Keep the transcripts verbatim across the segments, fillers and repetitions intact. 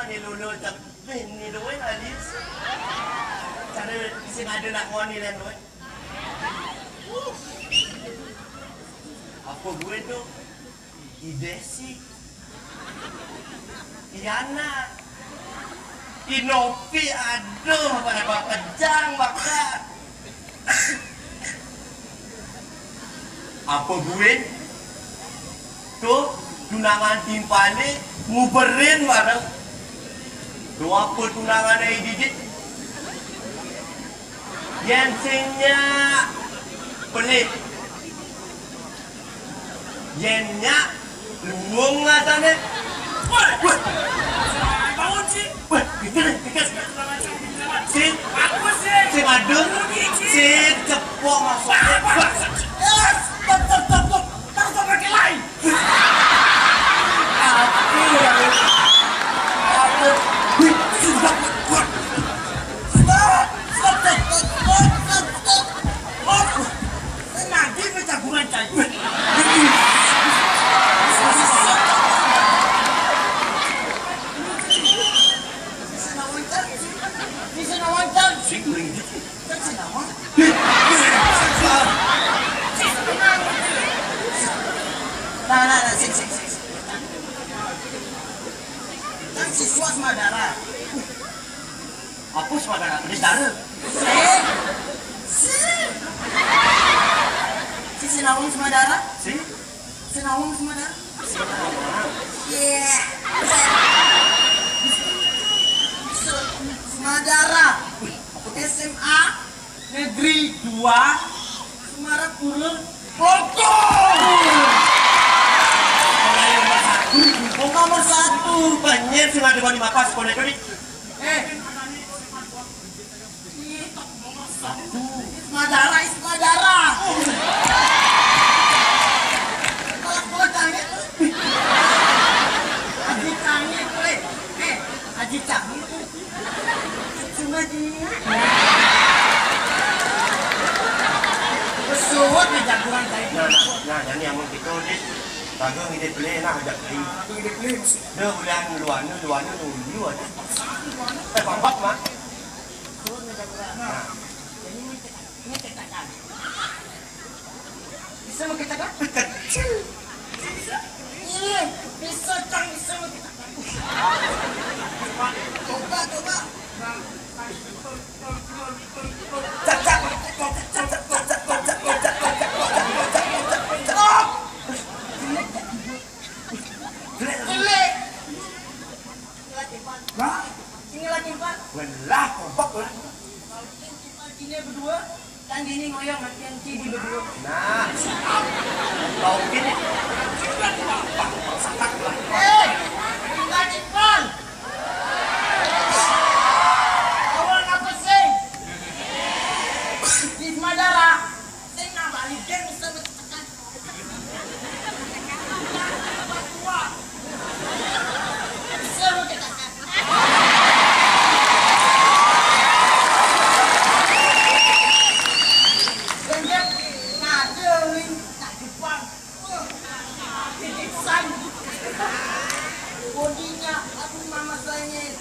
Ni lolo tak ni doi alis. Cara sing ada nak ngoni lain doi. Apa gue tu? I Desi, i Yana, i Nopi, aduh, pada bapejang baka. Apa buin? Tuh, tunangan timpale nguberin bareng. Tuh apa tunangan ai didit? Yen sing nyak pelit. Yen nyak luung atane. Woi, woi. Bangun, Ci. Woi, pikir, pikir. Sing, Aku sih. Sing adun. Sing cepok masuk. Wah, wah. Yes, stop, stop, stop, stop. Taruh sampai ke lain. Aku yang, aku. Wih, sudah. Stop, stop, stop, stop, stop, stop, stop. Stop. Nanti minta bulan kayu. Bisa nawancan. Bisa nawancan. Kan sinawa. Nah, nah, nah, sik, sik, sik, sik. Kan siswa semadara. Apa semadara? Penis dara. Sik. Sik. Si sinawang semadara? Sik. Sinawang semadara? Iya. Se-, semadara. S M A Negeri dua Semarapura. Rokok. Mulai nomor satu. Kok nomor satu? Banyak sing ada di mapas, konek, konek. Eh. Semadara, semadara. Kalau gua tanya, Aji Cangit, weh. Eh, Aji Cangit. Cuma di. Besuwut di jagoan kayak gitu. Nah, nah, nah, ini yang mau kita, Dit. Kagak ngide beli, nah, ajak beli. Aku ngide beli, maksud. Dia udah ngeluarin, ngeluarin, ngeluarin. Eh, bambak, Mak. Nah. Ini kita kan. Bisa mau kita kan? Kecil. Iya, bisa, Cang, bisa mau kita kan. Coba, coba. Cak, cak. Jelek. Lah? Sini lagi, Pak. Ngelah, kompak lah. Kalau kita berdua, kan gini ngoyong matian Ci di berdua. Nah, kau gini. Pak, Pak, satak lah. Eh, tinggal di Pak. Awal apa sih? Di Madara. Sing nambah lagi geng sama tekan. Bodinya, aduh, mama sayangnya.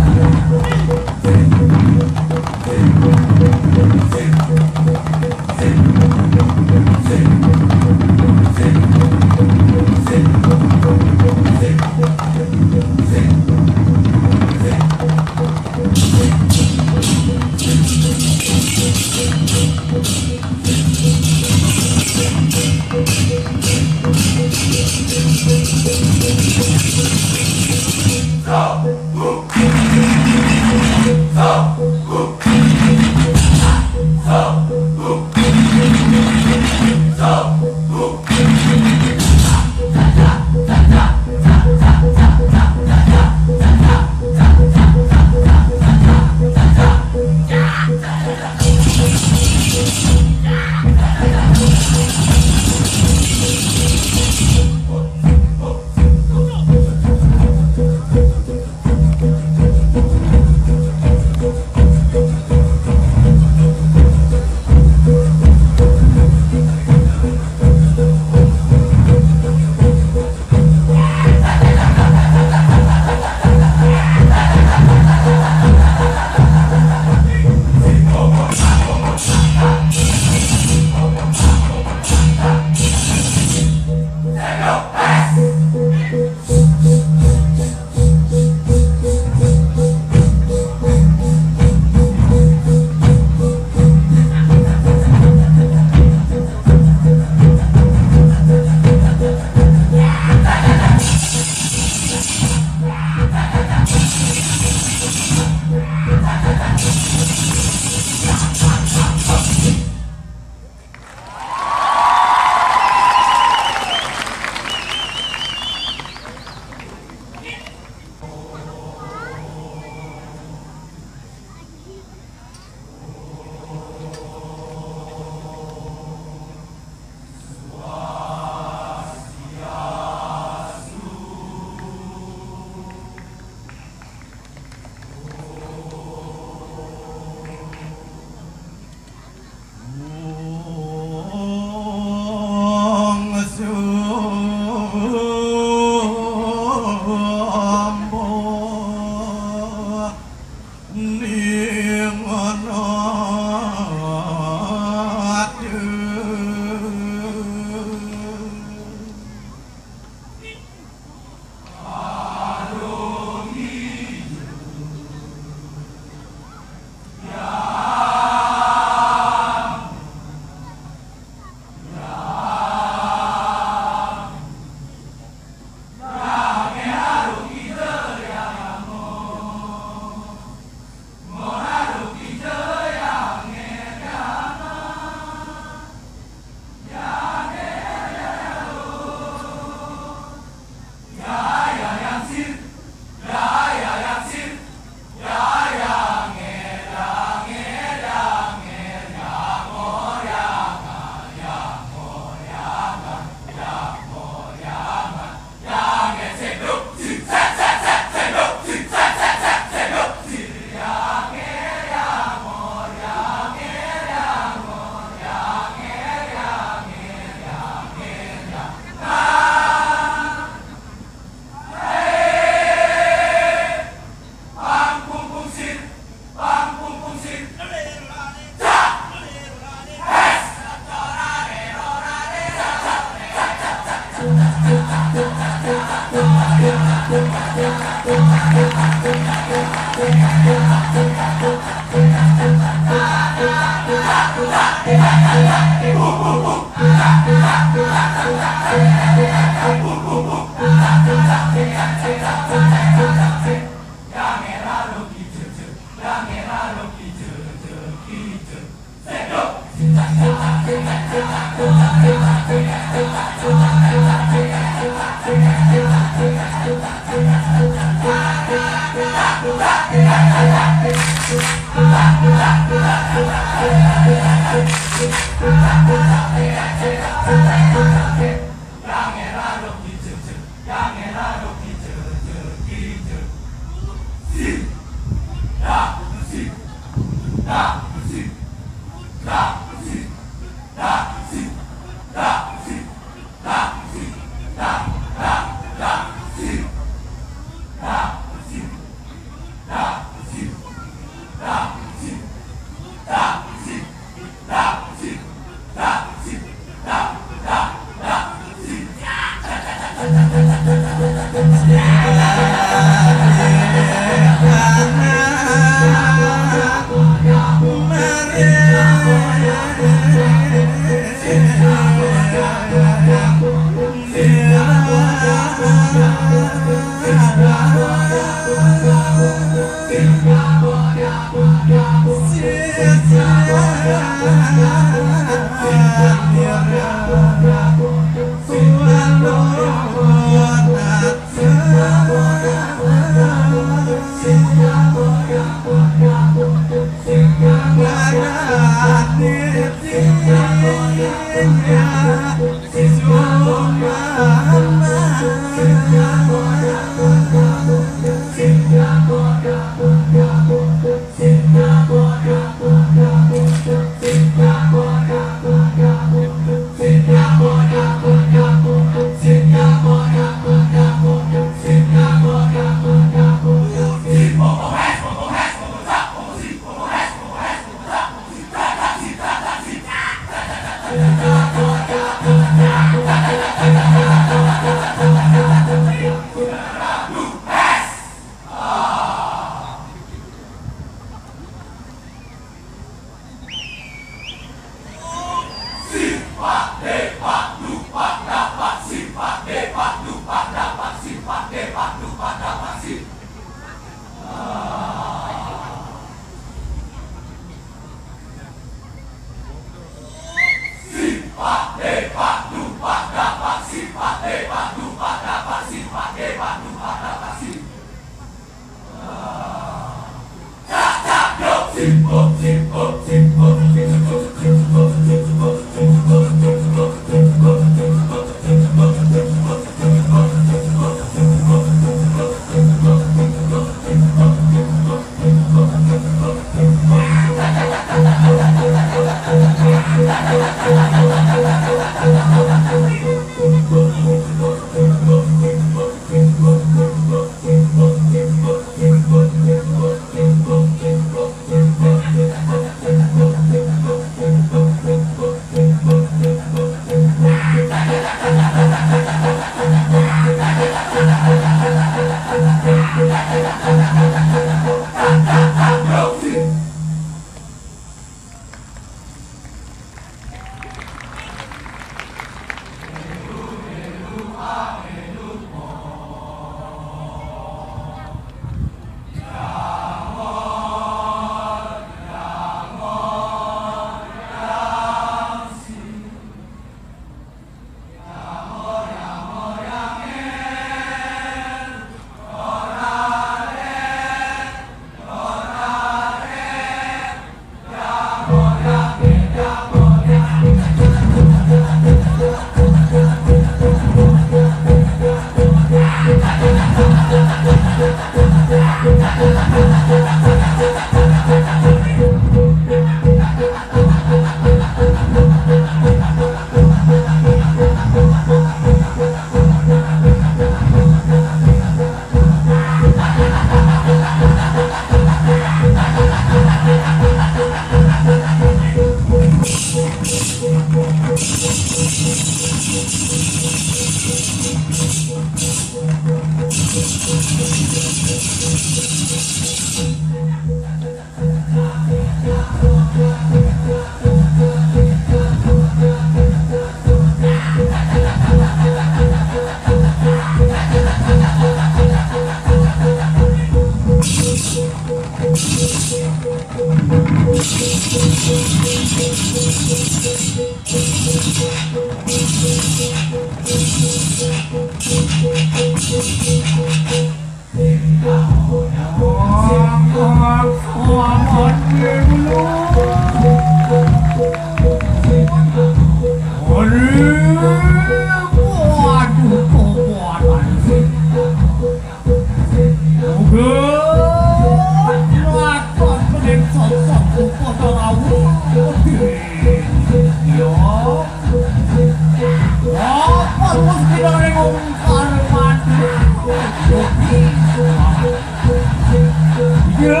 Yes.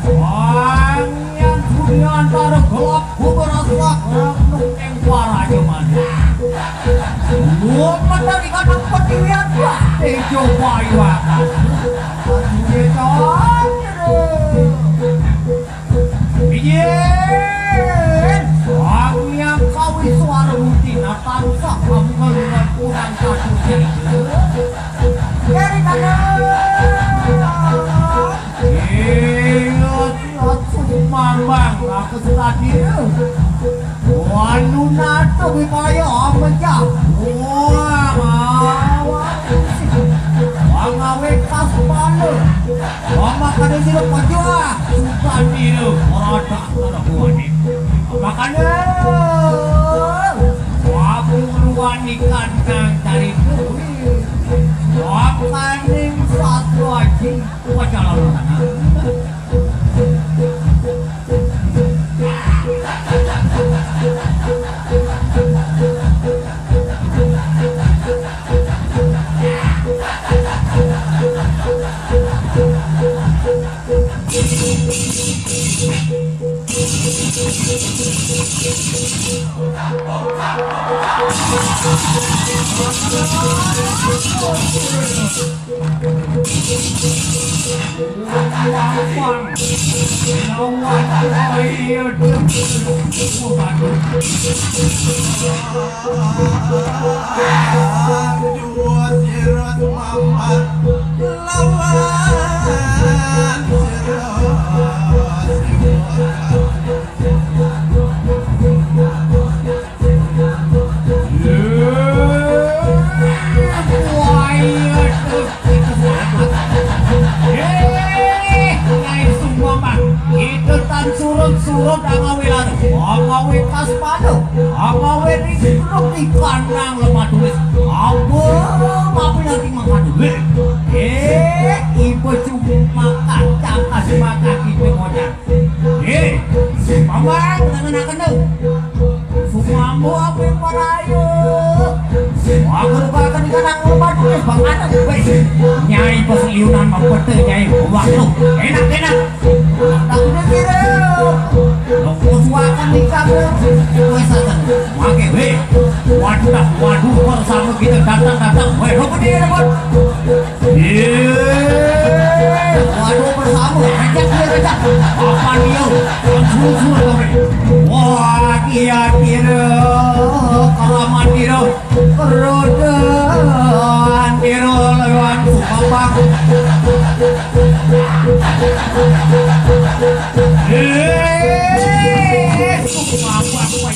Wah, yen dunia antara gelap kubur asrak renung ing waraja manah. Luwung medal ing anak petiwian, wah, tejo bayu akan. Aduh, ya, Cok. Yen Sang Hyang Kawiswara Mutina Tansah kamu dengan kurang satu. Jadi kamu. Iya, si Acu Mamang, aku sudah dia. Wanu natu bipaya amejah. Wah, awak. Wang awe kas pala. Mama kada sila pajua. Sukan dia. Ora tak salah buat ni. Makanya. Wah, buruan ikan nang cari duit. Wah, kaning satu aja. Wah, jalan sana. Surut-surut angawe lalu, angawe kas padu, angawe di surut di kandang lemah tulis. Apa mapi nanti mengadu? Eh, ibu cuma makan, cakap semakan kita modal. Eh, Bambang, jangan nak kena. Sumambo apa yang parayu? Aku lupakan di kanak lupa tulis bang anak. Weh, nyai pas liunan mempete nyai waktu. Enak, enak. Tak kena kira. Lo kusuakan di kamu. Weh, sasa. Oke, weh. Waduh, dah, waduh, baru sama kita datang, datang. Weh, lo pedih, lo. Iya. Waduh, bersama. Rejak dia, rejak. Apa dia? Langsung suruh kami. Wah, iya, kira. Keramat dia. Rodan dia, lawan Bapak. Eh, Bapak, Bapak.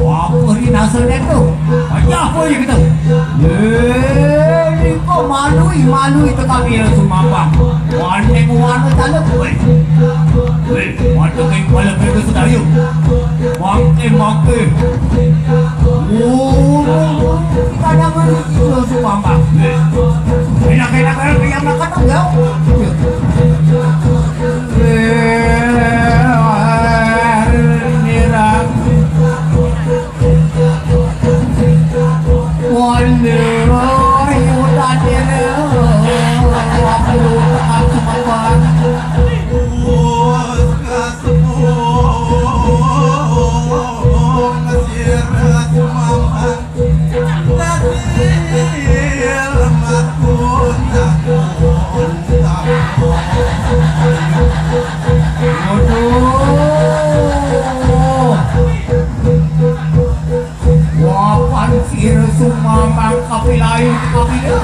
Apa ni nasanya tu? Banyak apa je kita? Eh, ni kau malui, malui tetapi ya sumambang. Warna warna tanda kue. Eh, mata kau kepala mereka sedaya. Makai, makai. Oh, kita jangan itu sumambang. Eh, enak-enak yang makan tu ya. Eh, nira. Waduh. Wapan sira sumamang kapilai kapila.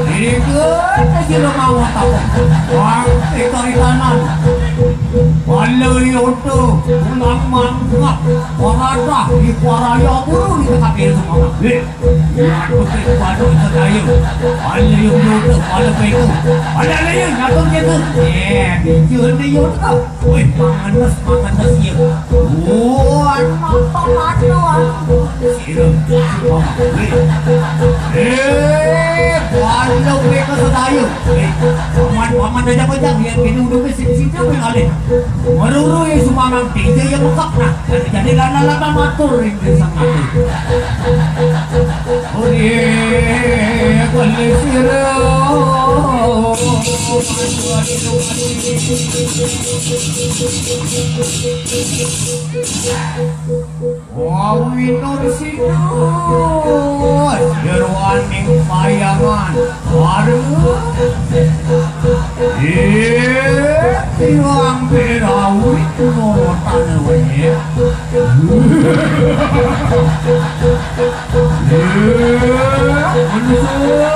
Dirikan sira mawon tapok. Wang ikaritanan. Bala yonta, tulang mangkap, waradah, di paraya guru di kapil sumamang. Eh, ya, putih padu sedaya. Bala yonta, bala peko. Bala lain, ngatur kita. Eh, bicara dia yonta. Woi, manganes, manganes ya. Wah, nonton madu aku. Sira. Eh, bala mereka sedaya. Eh, aman Paman aja bajang, lihat kene udah ke sini-sini apa yang ada. Merurui sumamang tiga yang mekap nah. Jadi lana-lana matur ring desa mati. Uri kalesira. Wawi Nur Sidul, jeroaning payangan. Waduh. Eh, tiang pirawit norotan wae. Eh, manusia.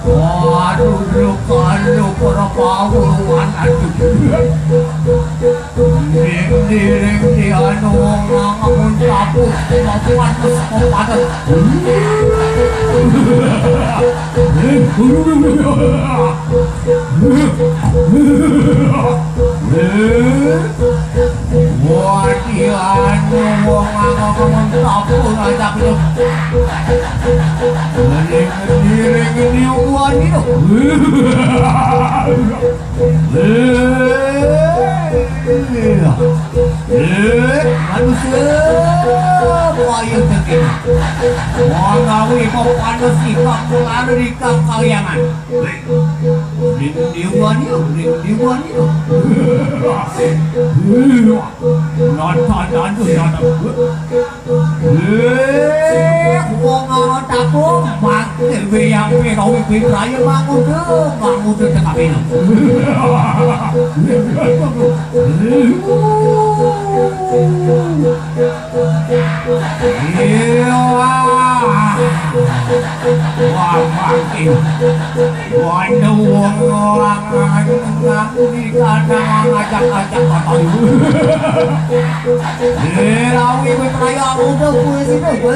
Waduh, lu kalau para pawuan, aduh. Ning diring di anu wong ngangun kapus, kemampuan terus kepadan. Wah, di anu wong ngangun kapus, ajak lu. Ning diring di anu wong itu. Eh, eh, manusia, ayo dadi. Wong gawe kok panas ikam kelar di kahyangan. Ning diwan yo, ning diwan yo. Nata dandu nata. Eh, wong ana tapung, mangke weyang pirawi pitraya mangudu, mangudu tengah pino. Iya, wah. Wah, mangke. Waduh, wong lanang ngaku di kandang ngajak-ngajak bapak ibu. Eh, rawi kowe perayaan udah kowe sini, kowe.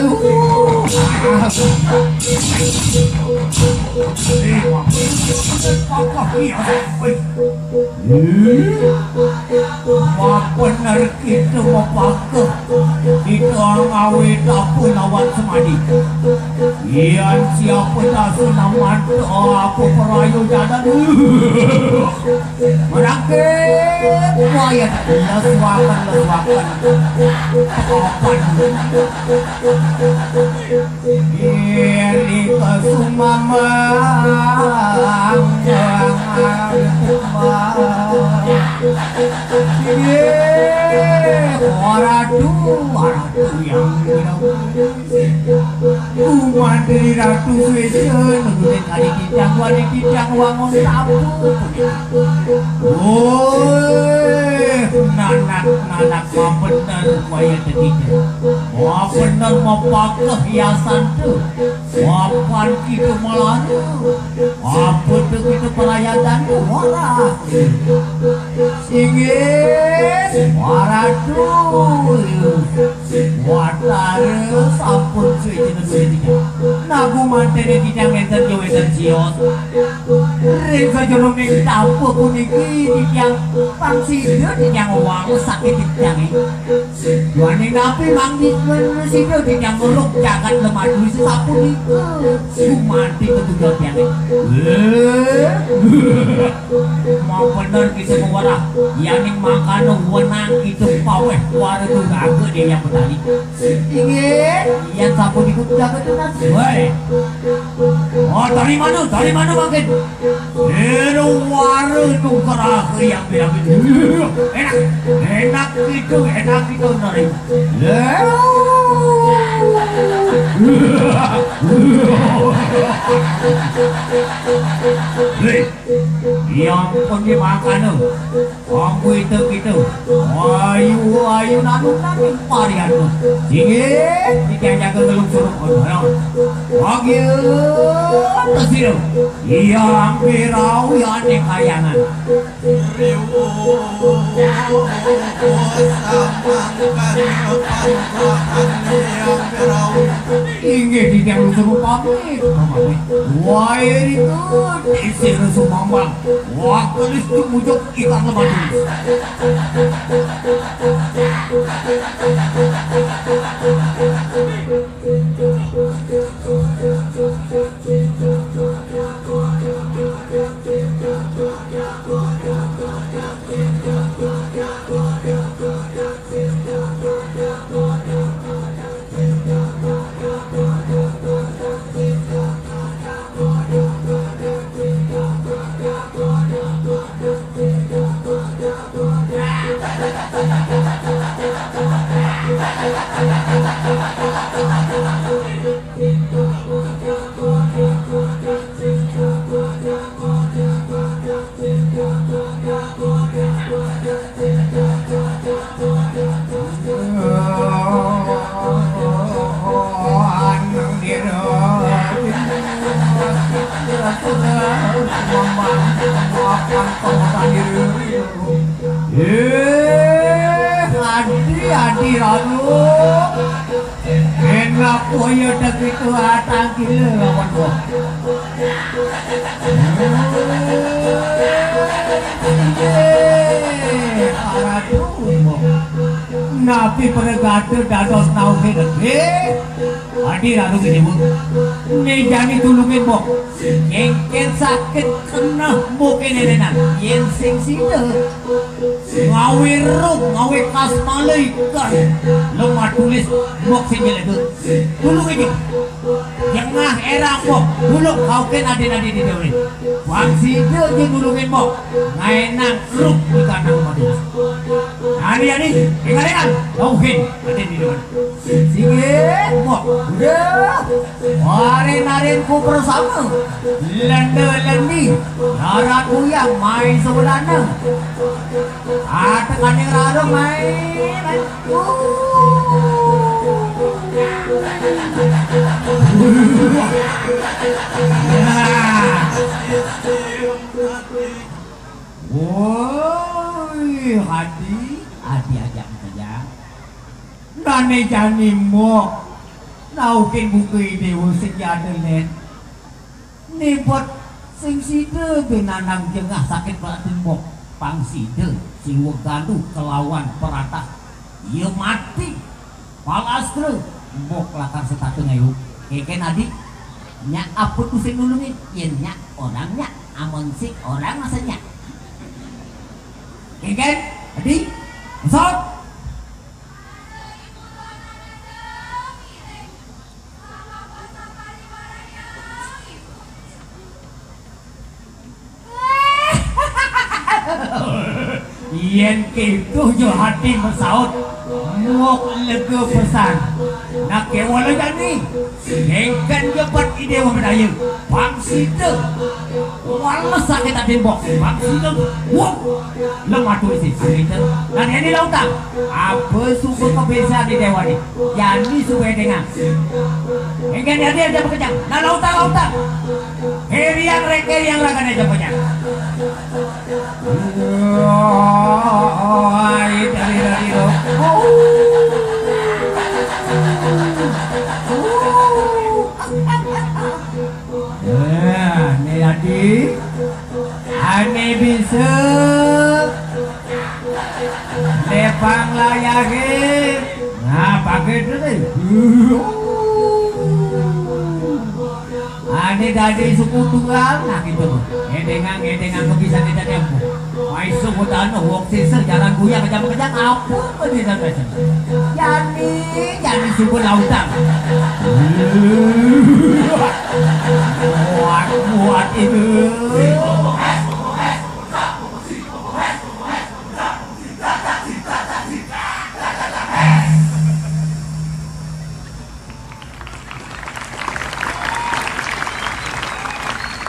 Eh, wah. Apa iya? Eh. Mapener kita mapakeh, kita ngawe tapu lawan semadi. Yan siapa tak sunaman apa perayu jalan. Merangkit wayah lesuakan, lesuakan. Papan. Iri kesumamang. Iri, oratu, oratu yang Umantri Ratu Swesen, nurutin kali titiang, wani titiang wangun tabu. Woi, nanak-nanak, mabener, kaya tetiga. Mabener, mapakeh hiasan tu. Mapan kita melana. Apa tu kita perayaan tu? Wah. Inggih, waratu. Watara sampun suci nesu tiga. Nagu mantene titiang enten jo enten sios. Ring sajeroning tabuh puniki titiang pang sida titiang wau sakit titiang. Duaning napi manggi sida titiang ngeruk jagat lemadu sapunika. Gumanti ketujuan tiang. Eh. Mau bener kita mewarah. Yaning mangkana wenang kita paweh kuara tu raga dia yang petani. Inggih, yang sapunika jaga tunas. Woi. Oh, dari mana? Dari mana makin? Ero wara nukerake yang bilang itu. Enak, enak itu, enak itu nari. Leo. Hei, yang pergi makan tu. Aku itu gitu. Ayu, ayu, nanu, nanu, parian tu. Sini, tiga jaga gelung suruh. Oh, no. Wagil, tersiru. Yang pirau, yang kayangan. Riwu, samangkan, pangkokan, yang pirau. Inggih, tiga gelung suruh pamit. Wae ribut, isih sumambang. Wah, kelis tu mujuk ikan lebat. Eh, adi, adi, anu. Enak koyo dak itu atang gila lawan gua. Aduh, napi pregata dados nauke dege. Adi ranu gede, Bu. Ning jani tulungin, Mbok. Nyengken sakit kena mboke nenenan. Yen sing sida. Ngawe ruk, ngawe kasmala ikan. Lemah tulis, Mbok sing jelek tu. Tulungin, Mbok. Jengah era, Mbok. Tulung kauken ade-ade di dewe. Wang sida je nulungin, Mbok. Ngaenang ruk di kandang lemah tulis. Adi, adi, engal-engal. Kauken ade di dewe. Singgih, Mbok. Udah. Maren-maren ku bersama. Lende-lendi. Laran uyang mai seulana. Ate kane raro mai. Mai. Uh. Nah. Woi, adi, adi aja, aja. Nane jani, Mbok. Naukin buka idewa sejada, Len. Nebot sing sida benanang jengah sakit batin, Mbok. Pang sida sing wegaduh kelawan peratah. Iya mati. Palastra, Mbok lakar setata ngayu. Keken adi, nyak apa tu sing nulungin? Yen nyak orang nyak, amon sing orang masa nyak. Keken, adi, besok. Yen keto jo ati masaut, Mbok lega pesan. Nak kewala jani, engken jepat idewa bedaya. Pang sida, wales sakit ati, Mbok. Pang sida, wong lemah tuh sih. Kita, dan ini lautan. Apa suka kebiasaan di dewa ni? Jani suka dengan. Engken jadi aja bekerja. Nah, lautan, lautan. Heriang rek heriang rakan aja banyak. Wah, dari dari lo. Oh. Oh. Ya, ini lagi. Ane bisa. Lepang layahe. Nah, pakai dulu deh. Ane dadi suku tunggal, nah gitu. Ngedengang, ngedengang kebisan kita tempo. Maiso kutano, wong sisa jalan kuya kejam-kejam, apa kebisan biasa? Jani, jani suku lautan. Muat, muat itu.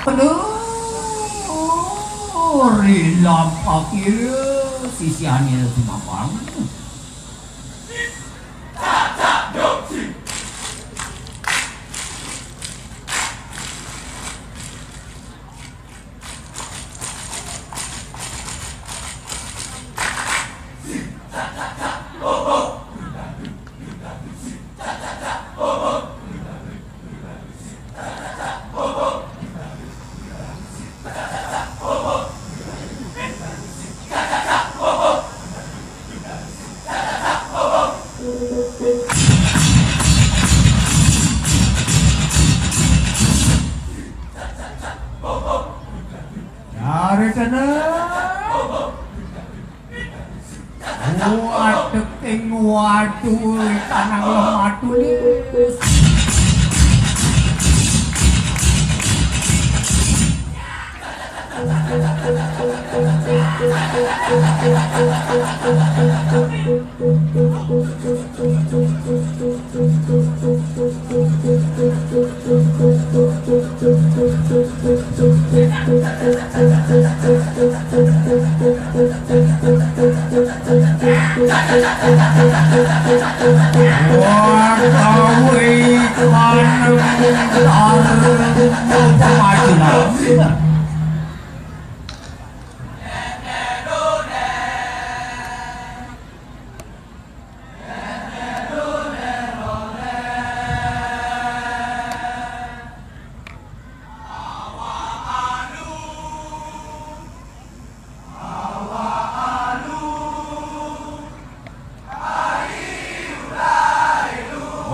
Peluri lampah kira sisiane sumambang. Dari sana. Waduh, ting, waduh, tanah lemah tulis.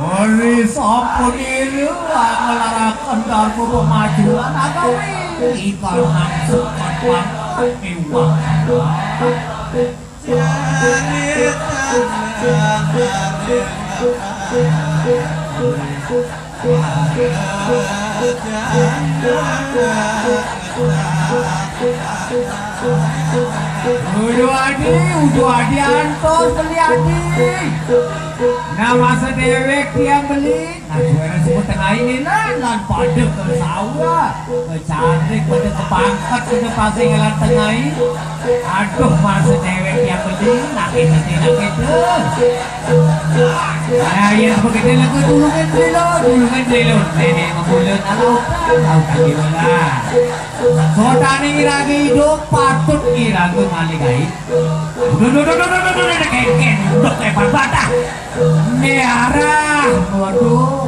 Ori sampun ilu ngelaraken darma pemajuan agawi. Ikan nang sepat pangkat miwah. Udu adi, udu adi antos beli adi. Nama sedewek tiang beli. Nah, juara sebut tengah ini lan, lan pada ke sawah. Ke cantik, pada ke pangkat, pada pasing lan tengah ini. Aduh, masa cewek yang penting, nak itu, nak itu. Nah, yang begitu lagu dulu kan dulu, dulu kan dulu. Nenek membulut, lalu, lalu lagi bola. Sotane irage idup, patut irage maligai. Duh, duh, duh, duh, duh, duh, duh, duh, keken, duh, lebar batah. Merah, waduh.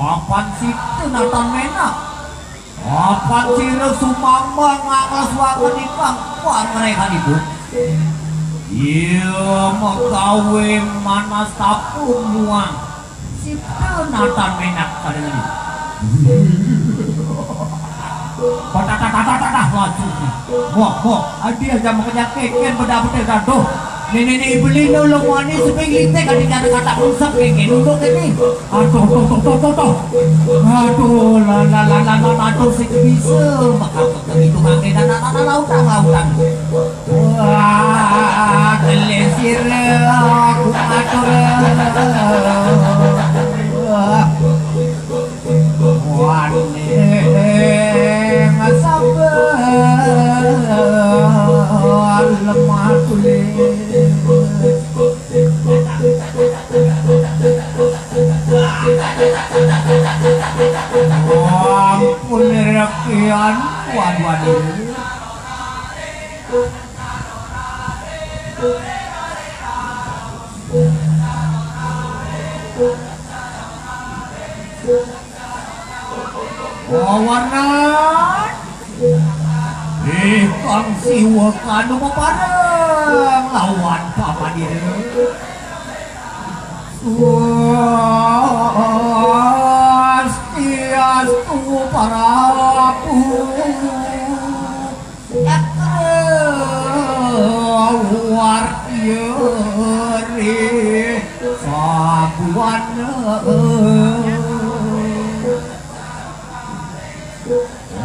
Apan situ natan menak. Apan sira sumamba nganglas waken ingkang pangrehanipun. Iya, megawe manas tapung muang. Sipta natan menak kadang ini. Patatatatatatatah laju. Wah, wah, adi aja makanya keken beda-beda gaduh. Nenek-nenek ibeli no lo mani seping litek adi nyata kata rusak keken untuk ini. Aduh, tuh, tuh, tuh, tuh, tuh. Aduh, la, la, la, la, la, aduh, sing bisa. Maka begitu makin anak-anak lautan, lautan. Wah, kelesir aku matur. Wah. Waning sabar lemah kulit. Ampun rekian, waduh, waduh. Wawarnan. Eh, Kang Siwa kanu mapareng lawan pamanira. Swastiastu, Prabu. Wartieri sabuana.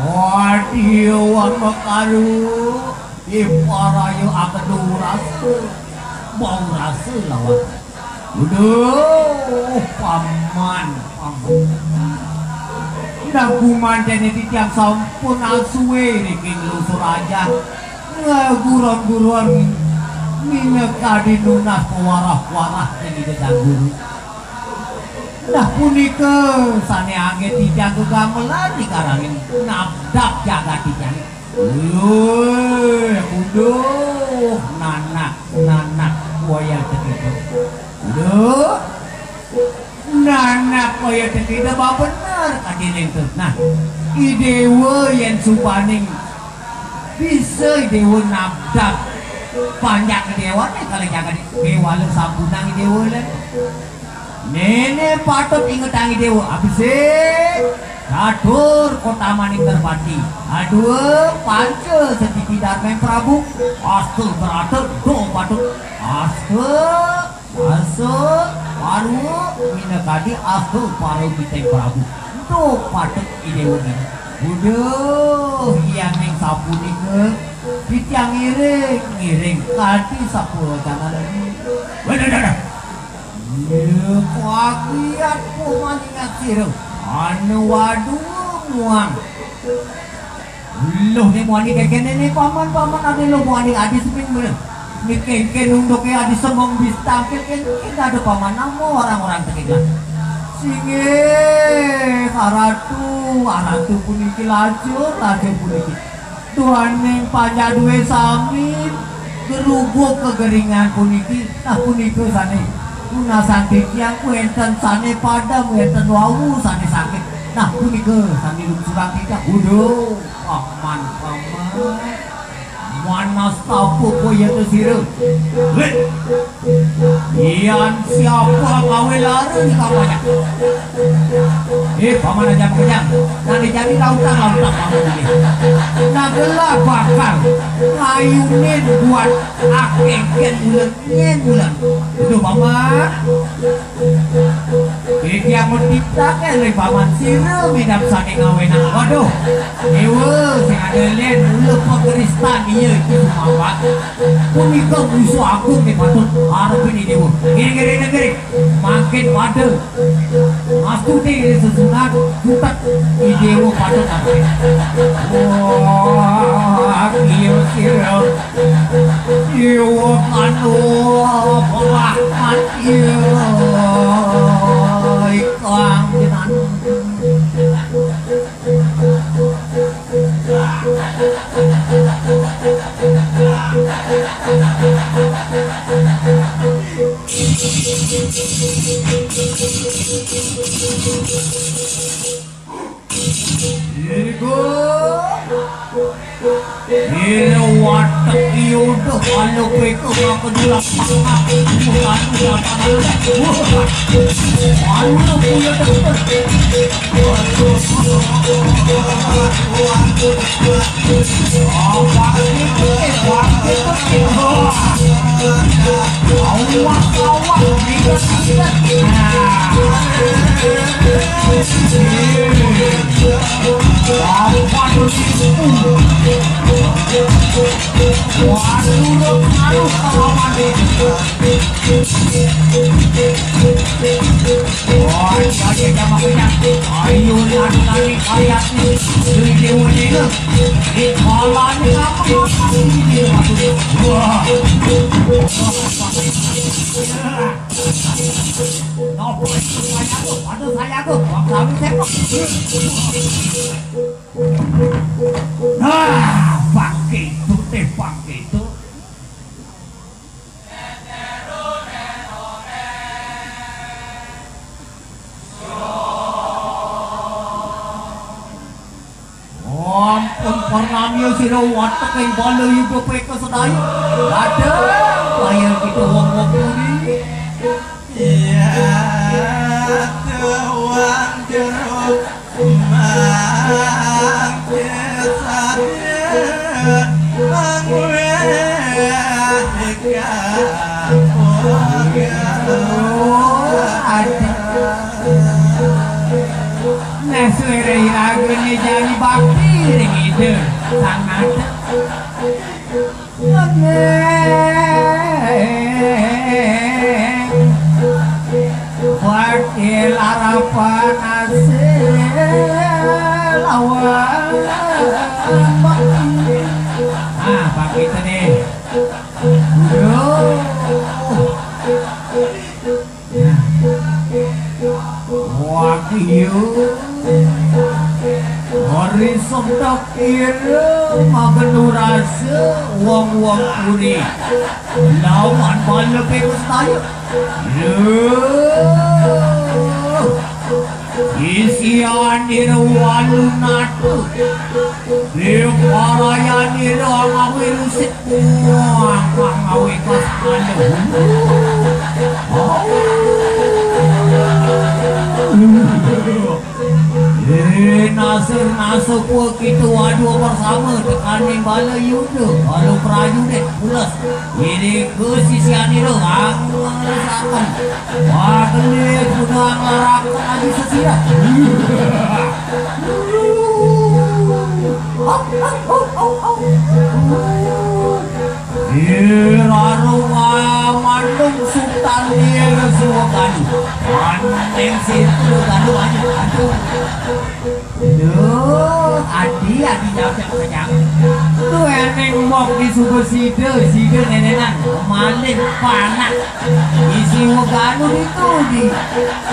Wadio wamakaru, iparaya akedu rasa, bau rasa lawan. Uduh, paman, paman. Nah, gumanten titiang sampun asuwe niki nglusur rajah. Ngaguron-guron minakadi nunas pawarah-warah ring Ida Sang Guru. Nah, punika sane anggen titiang gegamelan ring karaning nabdab jagat titiang. Wih, uduh, nanak, nanak, wayah tetiga. Uduh, nanak, wayah tetiga, babener, kadi lintut. Nah, i dewa yen subaning bisa i dewa nabdab panjak dewane kala jagat, kewala sampunang i dewa len. Nene patut ingetang i dewa, abisik catur kota maning terpati. Adua panca setiti darmeng Prabu. Asta berata do patut. Asta, asta, parwa, minakadi asta parwa piteng Prabu. Do patut i dewa nene. Uduh, yang neng sapunika. Titiang ngiring, ngiring. Kadi sapa jaman lagi? Wéh, dah, dah, dah. Iya, kagiat paman ingat sira. Anu, waduh, muang. Luh, né muani kékéné né paman, paman ada luh muani adi seming bener. Né kénkén unduké adi semeng bistangké kénkén ada paman nama orang-orang tekikan. Singgih, aratu, aratu puniki lajur, lajur puniki. Duaning panjadué sami geruguk kegeringan puniki, nah punika sané punasan titiang wénten sané padem, wénten wau sané sakit. Nah punika sané lungsurang titiang. Waduh, paman, paman. Manastapa kaya sira. Wéh. Yan siapa ngawé lara di kampanye? Eh, paman aja makejang. Nang dijadi lautang, lautang paman ini. Nah gelah bakal ngayunin buat akéngkén bulan, ngén bulan. Aduh, paman. Iki yang mau titah kan, ring paman sira minab sané ngawénang. Waduh. Déwa, sing ada lén, mula pagristan, iya, iki sumawat. Punika musuh agung ning patut arepin Déwa. Ngiring, ngiring, ngiring. Mangkin pada. Mastuti ring sesuunan, jutek Déwa patut arepin. Wah, kira-kira. Déwa kanu, wah, mati. Ikang jenengan. Iku. Ira watek iya udah, kalau kowe iku maka dulak pangak. Bukan udah pangak. Wah. Anu punya dokter. Apa itu? Eh, apa itu? Wah. Awak, awak, lihat, lihat. Nah. Apa itu? Waduh, lo ngaruh sama mandi. Wah, iya, iya, iya, makanya. Ayo, lari, lari, variasi. Dari Dewa Jaya. Di kolam ini apa, apa ini? Waduh. Wah. Napa itu saya tuh? Waduh, saya tuh. Wah, kami tembak. Nah, pakai itu, teh, pakai itu. Ampun, pernamya sira watek ing bala Yuda Peka sedaya. Waduh, kaya kita wong-wong puri. Iya, tuwang jeruk mangke saya mangwe ikan. Aduh. Nah, suara iragane jani bakti ring Ida Sang Nata. Nanging wakil arapan asil lawan bakti. Ah, bakti tadi. Duh. Wah, iya. Hari Sabtu kira makan rasa wong-wong puri. Lawan bala virus tayo. Lho. Isian dina walu natu. Dia parayan dina ngawi rusik. Wah, ngawi pas malu. Eh, nasir nasuk wa kita wadua bersama tekaning bala Yuda, bala prajurit pules. Ini ke sisian ira ngangsaken. Wah, kelih sudah ngarakan lagi sesirah. Ih, rarung, ah, mandung Sultan dia suwakan. Mandeng situ gaduh, aduh, aduh. Duh, adi, adi, jauh, jauh, jauh. Tuh, eneng mok di suku sida, sida nenenan, malin, panak. Isi weganu itu di.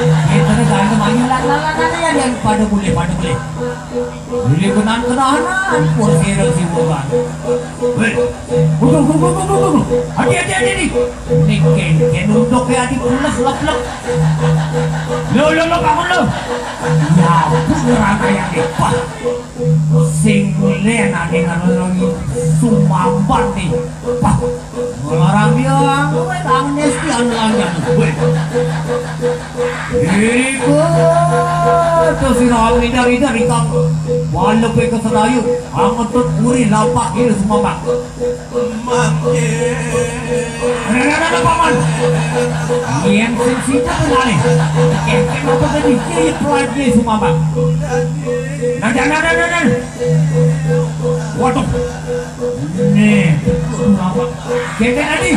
Kita ganu mayu lan lan lan lan ya, yang pada boleh, pada boleh. Ini kenan-kenanan, pur sira si weganu. Hei, uduh, uduh, uduh, uduh, uduh. Adi, adi, adi, adi. Ini ken, ken untuk ya, adi pules, lep, lep. Lo, lo, lo, bangun lo. Ya ampun, orang kaya hebat. Sing mulai nani ngalolongi sumamban nih. Pah, ngelarang dia, gue tangannya setian lanjang. Weh. Iku, tuh si Rami dari, dari kang. Walau gue ke Sedayu, angetut uri lapak ini sumamban. Mangke. Ada, ada, ada, Paman. Yang sing sida kenali. Kengken apa tadi? Kiri pelagi sumamban. Nah, nah, nah, nah, nah, nah. Waduh. Nih, kenapa? Kengken tadi.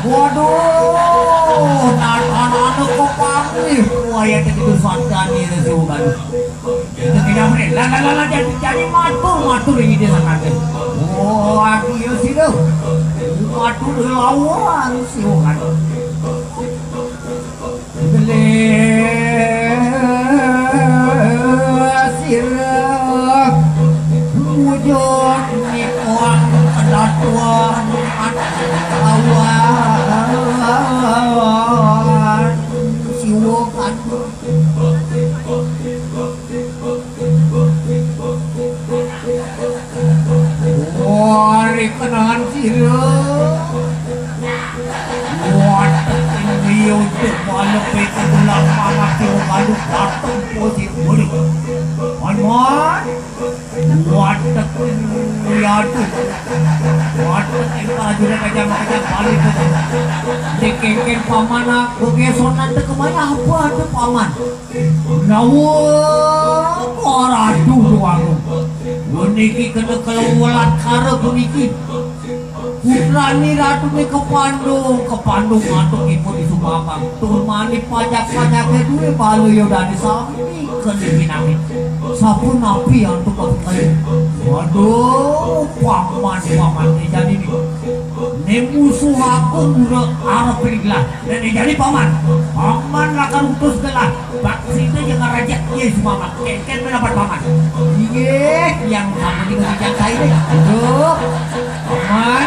Waduh, nah, anak-anak kok panggil. Wah, ya, itu santan nih, Rasul. Itu tidak boleh. Lah, lah, lah, lah, jadi, jadi matur, matur ini dia sangat. Oh, aku ya sih lo. Matur lawan si Wokan. Beli sirah wujud ni kuang kedatuan awan si Wokan. Wari kenahan sira. Waduh, ini untuk malam itu bulan panas di Waduh datang posisi bulu. Mon, mon. Waduh, ini aduh. Waduh, ini juga kejam-kejam balik itu. Dikengken paman aku, gesonan teu kemana apa ada paman. Nawa, ora aduh doang. Puniki kena kelewelan kara puniki. Putrani ratune kepandung, kepandung mantuk ipun di Sumambang. Tur mani pajak-pajake duwe bala yodane sami kene pinami. Sapunapi antuk kepengin. Waduh, paman, paman, ini jadi nih. Ne musuh aku mula arep ringlah. Dan ini jadi paman. Paman lakar utus gelah. Bak sida yang ngerajak iya si paman. Kengken mendapat paman. Inggih, yang sama juga dijak saya deh. Aduh. Paman.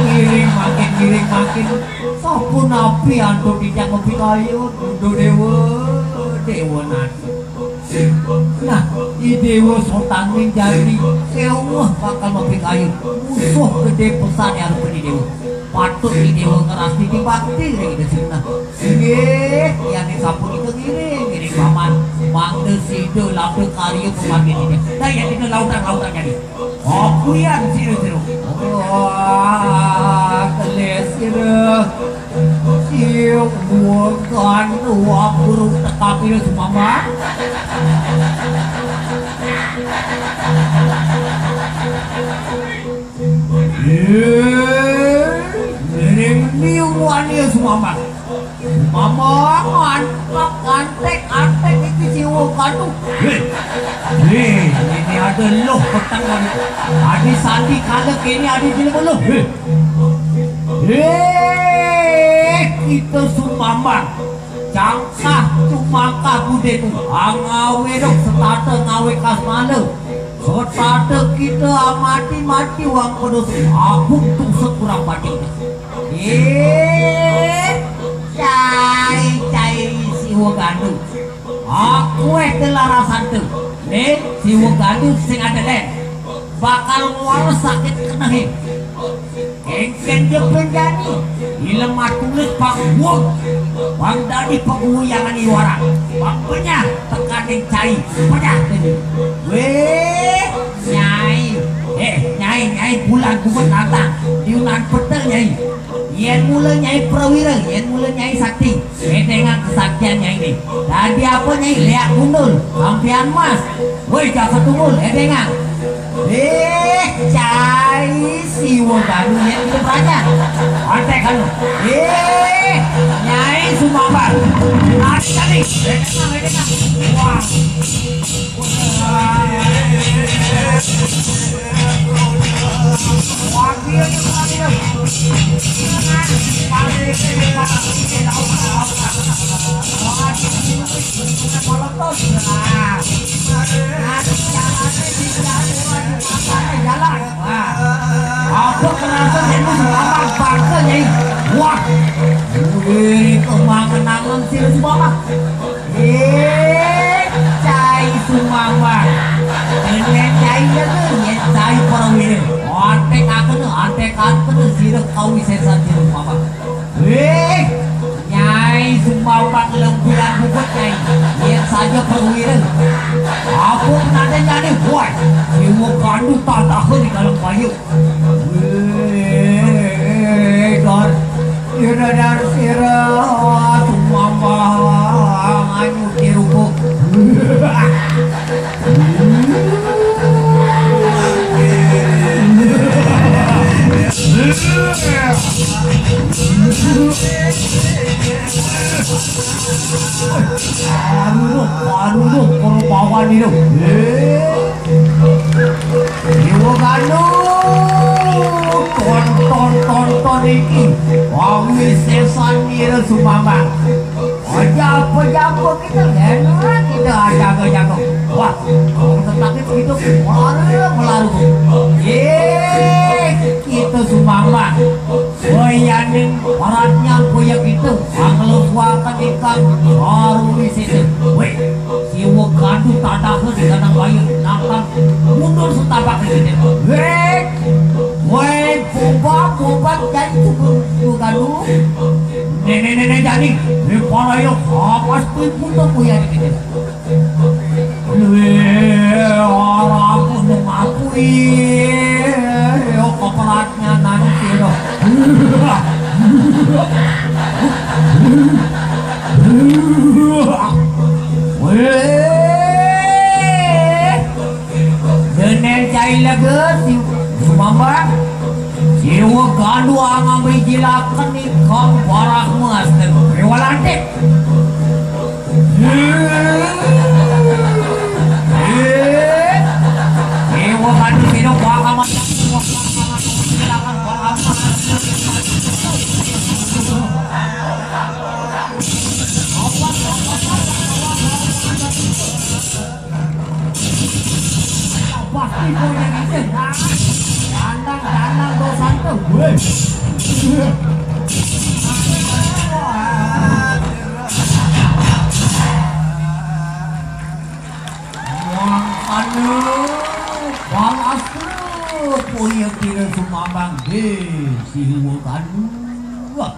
Ngiring makin, ngiring makin. Sapunapi antuk dijak ngopi kayu. Duduh dewa. Dewa nadi. Nah, i dewa sotanging jati, ewuh bakal mapikayun. Musuh gedé pesan ya rupane dewa. Patut i dewa ngerastiti bakti ring Ida Sirna. Inggih, yane sapunika ngiring, ngiring paman. Mangda sida labda karya pemanggilinnya. Nah, yen dina lautang-lautang jani. Opuyan sira-sira. Wah, kelih sira. Siung bukan wapuru tekapira sumama. Ngiring niung wani sumama. Mama, antek, antek, antek iki jiwa kanu. Hei, hei, ini ada loh petang kanu. Adi sandi kala kene adi jilbuluh. Hei. Hei, kita sumambang. Cangkah cumangkah budenu. Angawe dok setata ngawe kasmala. Setata kita amati mati wang pedos. Agung tusuk kurang batin. Eh, cai-cai siwa gandu. Aku eh telah rasante. Eh, siwa gandu sing ada len. Bakal mual sakit kenehin. Engken je penjani. Ilem atulis panggung. Bang dadi penguyangan iwara. Bang penyah tekaning cai. Penyah tadi. Weh, nyai. Eh, nyai, nyai bulan gugut nantang. Diunan petel nyai. Yen mula Nyai Prawira, yen mula Nyai Sakti, ngedengang kesaktian Nyai ne. Dadi apa Nyai? Leak gundul, sampian mas. Woi, Jaka Tunggul, édéngang. Eh, cai Siwa Ganu yén idup raja. Antek anu. Eh, Nyai Sumambar. Antek anu. Édéngang, édéngang. Wah. Wah, dia, dia, dia. Apa kerasa ilmu selamat bangsa, Nyai? Wah, wih, kemangen-angen sira Sumambar. Eh, cai Sumambar. Dengan cai jaga, ya cai perwira. Antek akan, antek akan, sira kawisésan sira Sumambar. Wéh, Nyai Sumambar lempiran bubut, Nyai. Yén saja perwira. Apa nadé nyadi? Woi, Siwa Ganu tataha di dalam kayu. Wéh, dar, sira, dar, sira, Sumambar, anyu, tiruku. Aduh, aduh, kalau bawa ni tu. Eh, Dewa Gandum, tonton, tonton iki. Wong wis sesan nira Sumambar. Aja apa-apa kita, enak kita jaga-jaga. Wah, kalau sakit itu, melaru, melaru. Ye, kita Sumambar. Wayaning paratnya koyak itu, anglo suakan ikan, baru di situ. Weh, Siwa Gandum tataha di kandang bayi, nakal mundur setapak di situ. Weh, weh, boba, boba, jadi tubuh, tubuh Gandum. Nenek-nenek jadi, weh, para yo, apa sih putus koyak di situ. Weh, ora aku nang aku, eh, yo keperatnya nanti loh. Weh, dene cai lega, si Sumamba. Siwa Gandum ngambil jilakan ikam barak mas dan rewalantik. Pasti punya izin. Dandang, dandang, dosan tuh. Weh. Wong anu, balas terus, punya kira Sumambang, deh, si Wong anu. Wah.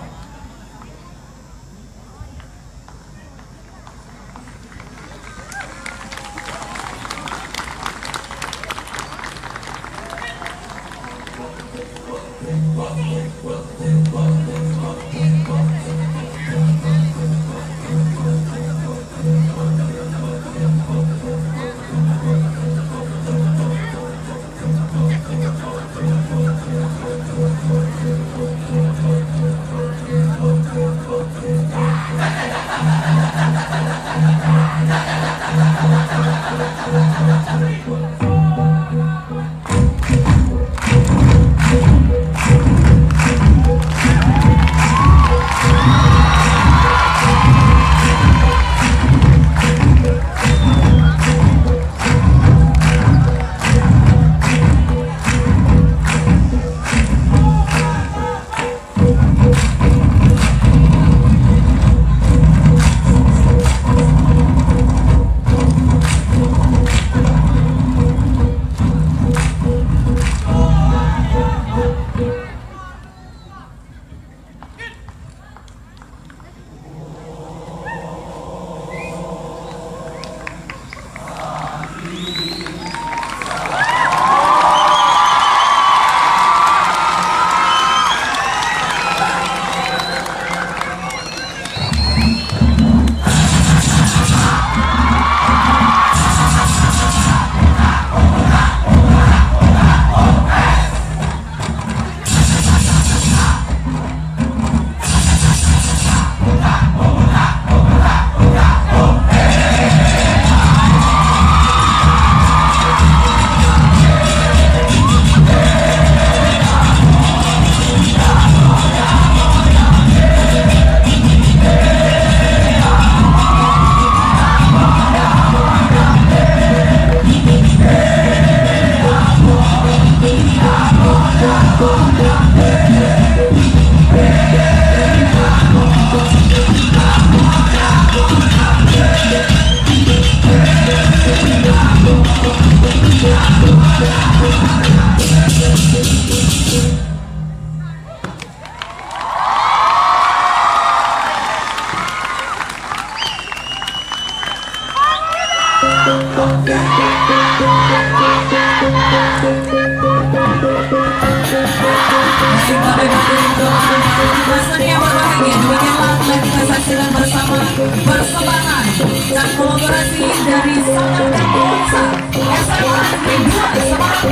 Baik, Bapak Ibu, Bapak Ibu, Bapak Ibu, yang berbahagia, demikianlah telah kita saksikan bersama persembahan dan kolaborasi dari Salam dan Nuansa S M A Negeri dua Semarang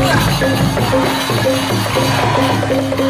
Utara.